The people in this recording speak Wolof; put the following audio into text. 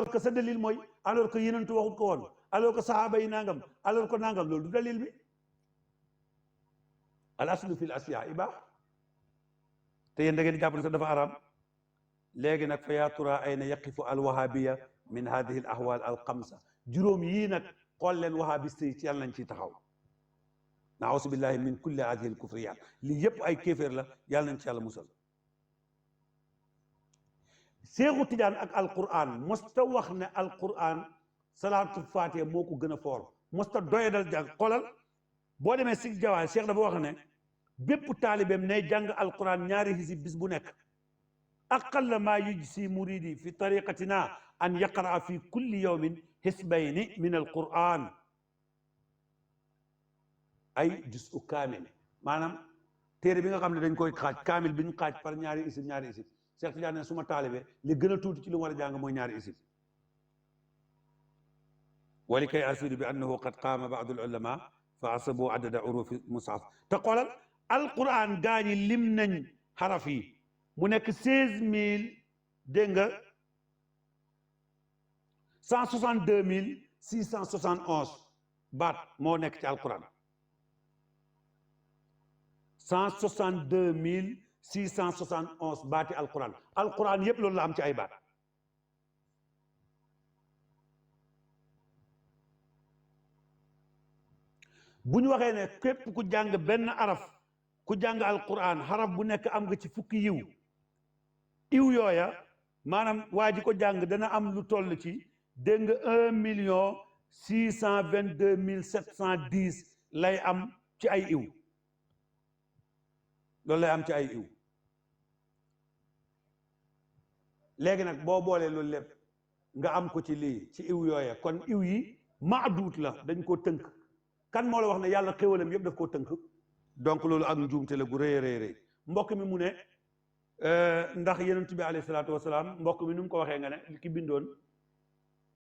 alors que sa dalil mooy alors que yenentu waxut ko woon alors que sahaaba yi nangam alors que nangam loolu du dalil bi al aslu fil asiya ibaax te yéen da ngeen jàpp ne sax dafa araam léegi nag fa yaa tura ayna yaqifu al wahabiya min hadihi al ahwal al xamsa juróom yii nag xool leen wahabiste yi ci yàlla nañ ciy taxaw naausu billahi min kulli hadihi al kufriyat lii yëpp ay kéeféer la yàlla nañ ci yàlla musal Seexu Tijaan ak alquran mosta wax ne alquran salaatul fatiha moo ko gën a foor mosta doyadal jàng xoolal boo demee si jawaay Cheikh dafa wax ne bépp taalibeem nay jàng alquran ñaari hisib bis bu nekk aqalla maa yujsi muridi fi tariqatina an yaqraa fi kulli yawmin hisbayni min alquran ay jusu kaamil maanaam téere bi nga xam ne dañ koy xaaj kaamil bi ñu xaaj par ñaari isib Cheikh Tidiane ne suma taalibe li gën a tuuti ci lu mu war a jàng mooy ñaari isib wali kay asidu bi annahu qad qaama ba'du al ulama fa asabu adada urufi mushaf te xoolal alquran gaañi lim nañ xaraf yi mu nekk 16000 dégg nga 162671 baat moo nekk ci alquran 162671 baati alquran yépp loolu la am ci ay baat bu ñu waxee ne képp ku jàng benn araf ku jàng alquran xaraf bu nekk am nga ci fukki yiw yooya maanaam waa ji ko jàng dana am lu toll ci dégg nga 1,622,710 lay am ci ay iw loolu lay am ci ay iw léegi nag boo boolee loolu lépp nga am ko ci lii ci iw yooya kon iw yi maaduut la dañ koo tënk kan moo la wax ne yàlla xéwalam yëpp daf koo tënk donc loolu ak njuumte la gu rëy rëy mbokk mi mu ne ndax yonent bi alayhi salaatu wasalaam mbokk mi nu mu ko waxee nga ne ki bindoon